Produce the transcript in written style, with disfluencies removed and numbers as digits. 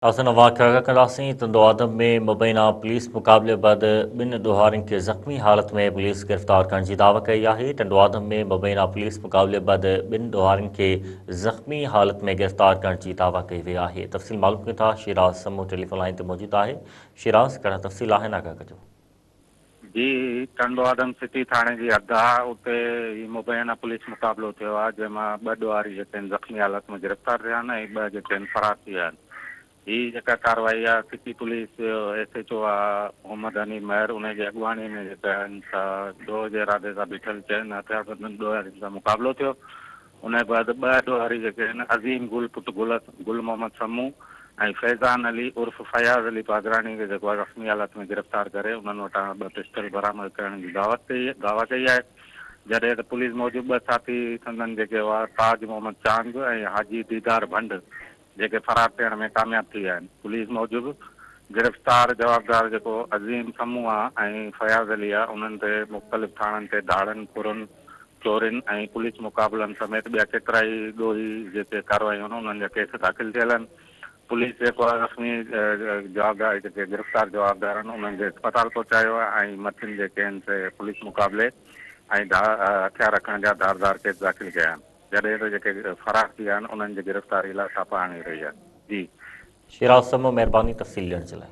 اسان واقعا ڪنداسين تندو آدم ۾ مبينا پوليس مقابلي بعد ٻن ڏوهارين کي زخمي حالت ۾ پوليس گرفتار ڪرڻ جي دعويٰ ڪئي آهي. ٽنڊو آدم ۾ مبينا پوليس مقابلي بعد ٻن ڏوهارين کي زخمي حالت ۾ گرفتار ڪرڻ جي دعويٰ ڪئي وئي آهي. تفصيل معلوم ڪيون ٿا شيراز سمون ٽيليفون لائين تي موجود آهي. شيراز ڪهڙا تفصيل آهن آگاهه ڪجو. جي ٽنڊو آدم سٽي ٿاڻي جي حد آ اتي هي مبينا پوليس مقابلو ٿيو آ جنهن مان ٻه ڏوهاري جيڪي آهن زخمي حالت ۾ گرفتار ٿيا آهن ۽ ٻه جيڪي آهن فرار ٿي ويا آهن هي جيڪا ڪارروائي آ city police S H O آ محمد حنيف مهر انهي جي اڳواڻي ۾ جيڪا آهن سا ڏوهه جي ارادي سان بيٺل چئن هٿياربندن ڏوهارين سان مقابلو ٿيو انهيء بعد ٻه ڏوهاري جيڪي آهن عظيم گل پٽ گل گل محمد سمون ۽ فيضان علي عرف فياض علي پاگراڻي کي جيڪو آهي زخمي حالت ۾ گرفتار ڪري انهن وٽان ٻه پسٽل برآمد ڪرڻ جي دعوت ڪئي دعويٰ ڪئي آهي جڏهن ته پوليس موجب ٻه ساٿي سندن جيڪي هئا تاج محمد چانگ ۽ حاجي ديدار ڀنڊ جيڪي فرار ٿيڻ ۾ ڪامياب ٿي ويا آهن پوليس موجب گرفتار جوابدار جيڪو عظيم سمون آ ۽ فياض علي آ انهن تي مختلف ٿاڻن تي ڌاڙن ڦرن چورين ۽ پوليس مقابلن سميت ٻيا ڪيترائي ڏوهي جيڪي ڪارروايون آهن انهن جا ڪيس داخل ٿيل آهن. پوليس جيڪو آهي زخمي جوابدار جيڪي گرفتار جوابدار آهن انهن کي اسپتال پهچايو آهي ۽ مٿين جيڪي آهن سي پوليس مقابلي ۽ هٿيار رکڻ جا ڌار ڌار ڪيس داخل ڪيا آهن جڏهن ته جيڪي فرار ٿي ويا آهن انهن جي گرفتاري لاء ڇاپا هڻي رهي آهي. جي. شيراز سمون مهرباني تفصيل ڏيڻ جي لاء.